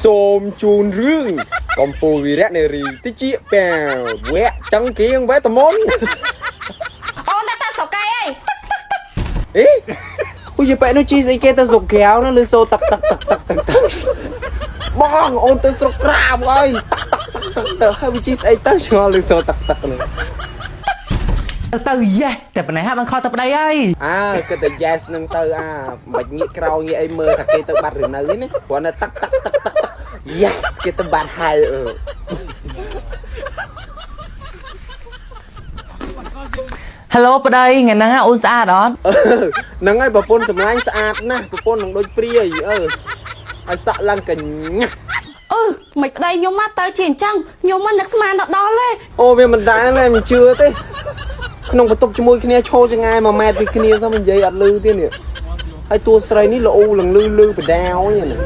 សូមជូនរឿងកម្ពូលវីរៈនារីតិចពែវៈចង្កៀងវេទមន្ត អូនតែទៅស្រុកគេអី អេអូយប៉ែនោះជីស្អីគេទៅស្រុកក្រៅនោះឬសូទឹកទឹកទឹកទឹកទឹកទឹកបងអូនទៅស្រុកក្រៅអើយទឹកទឹកទឹកទឹកទៅហើយវាជីស្អីទៅឆ្ងល់ឬសូទឹកទឹកនោះ ទៅយេសតែប៉ុណ្ណេះហាបានខកទៅប្តីហើយ អើគិតតែ yes នឹងទៅអាមិនបាច់ងាកក្រោយងាកអីមើលថាគេទៅបាត់ឬនៅទេណាគ្រាន់តែទឹកទឹកទឹកទឹកទឹក yes គេទៅបាត់ហើយអឺ Hello ប្តីថ្ងៃហ្នឹងអូនស្អាតអត់ អឺហ្នឹងហើយប្រពន្ធសម្លាញ់ស្អាតណាស់ប្រពន្ធនឹងដូចព្រាយអឺហើយសក់ឡើងកញ្ញាស់ អឺមិនប្តីខ្ញុំមកទៅជាអញ្ចឹងខ្ញុំមកនឹកស្មានដល់ដល់ទេ អូវាមិនដែលទេមិនជឿទេក្នុងបន្ទប់ជាមួយគ្នាឈោចងាយ1ម៉ែត្រពីគ្នាសោះមិននិយាយអត់លឺទេនេះហើយតួស្រីនេះល្អលងលឺលឺបដាវនេះ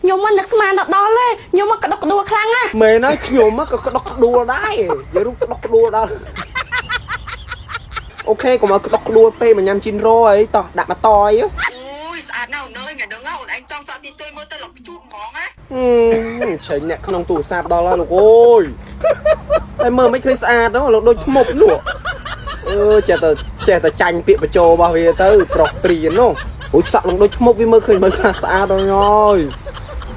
ខ្ញុំមកនឹកស្មានដល់ដល់ទេខ្ញុំមកក្តុកក្តួលខ្លាំងណាស់ មែនហើយខ្ញុំក៏ក្តុកក្តួលដែរនិយាយរូបក្តុកក្តួលដល់អូខេកុំឲ្យក្តុកក្តួលពេកមកញ៉ាំជីនរ៉ូអីតោះដាក់មកតយ អូយស្អាតណាស់អូនអើយថ្ងៃហ្នឹងអូនឯងចង់សក់ទីទុយមើលទៅលខ្ជូតហ្មងណា ឆេញអ្នកក្នុងទូរស័ព្ទដល់ហើយលោកអើយតែមើលមិនឃើញស្អាតនោះលោកដូចធ្មប់នោះអឺចេះតែចេះតែចាញ់ពាក្យបញ្ចោរបស់វាទៅប្រុសព្រាននោះអូយសក់លងដូចធ្មប់វាមើលឃើញមើលថាស្អាតដល់ហើយ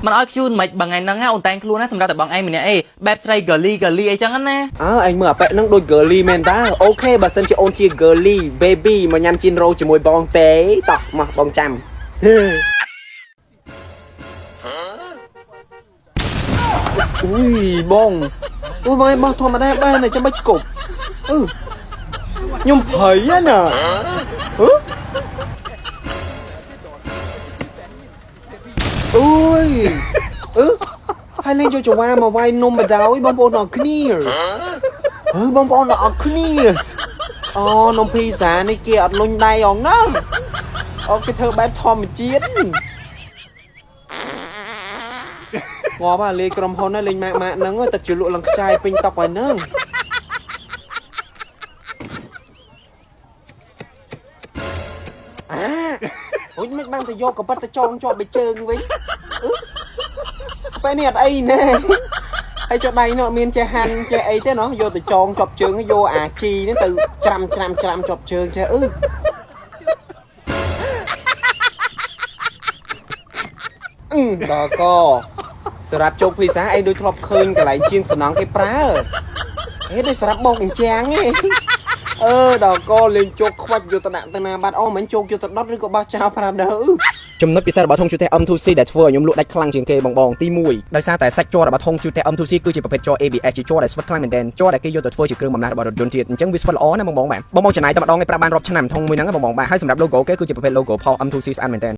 មិនឲ្យខ្ជូនមិនបើថ្ងៃហ្នឹងអូនតែងខ្លួនណាសម្រាប់តែបងឯងម្នាក់អីបែបស្រី girly girly អីចឹងណា អើឯងមើលអាប៉ែហ្នឹងដូច girly មែនតាអូខេបើសិនជាអូនជា girly baby មកញ៉ាំជីនរ៉ូជាមួយបងទេតោះមកបងចាំ អុយបងអុយបងឯងបោះធម្មតាបានតែចាំបាច់គប់អឺខ្ញុំភ័យណាអឺអុយអឺហើយលេងយកចង្វាមកវាយនំបដ ாய் បងប្អូនអរគ្នាអឺបងប្អូនអរគ្នាអូនំភីសានេះគេអត់លុញដៃអងណាអូគេធ្វើបែបធម្មជាតិងាប់អាលេក្រុមហ៊ុនណាលេងម៉ាក់ម៉ាក់ហ្នឹងទឹកជាលក់ឡើងខ្ចាយពេញតុកហើយហ្នឹងអាអូយមិនបានទៅយកកប៉ិតទៅចងជាប់បិជើងវិញពេលនេះអត់អីណែហើយចុះដៃនោះអត់មានចេះហាន់ចេះអីទេណោះយកទៅចងជាប់ជើងយកអាជីហ្នឹងទៅច្រាំច្រាំច្រាំជាប់ជើងចេះអឺអឺដល់កសម្រាប់ជោគភីសាអីដូចធ្លាប់ឃើញកន្លែងជាងសំណង់គេប្រើហេដូចសម្រាប់បោកអញ្ចាំងឯងអឺដល់កលេងជោគខ្វាច់យកទៅដាក់ទៅណាបាត់អូមិនជោគយកទៅដុតឬក៏បោះចោលប្រាដើ ចំណុចពិសេសរបស់ធុងជូតេ M2C ដែលធ្វើឲ្យខ្ញុំលក់ដាច់ខ្លាំងជាងគេបងបងទី1ដោយសារតែសាច់ជ័ររបស់ធុងជូតេ M2C គឺជាប្រភេទជ័រ ABS ជាជ័រដែលស្វិតខ្លាំងមែនទែនជ័រដែលគេយកទៅធ្វើជាគ្រឿងបំណះរបស់រថយន្តជាតិអញ្ចឹងវាស្វិតល្អណាស់បងបងបាទបងបងចំណាយតែម្ដងឯងប្រាប់បានរាប់ឆ្នាំធុងមួយហ្នឹងបងបងបាទហើយសម្រាប់ logo គេគឺជាប្រភេទ logo ផុស M2C ស្អាតមែនទែន។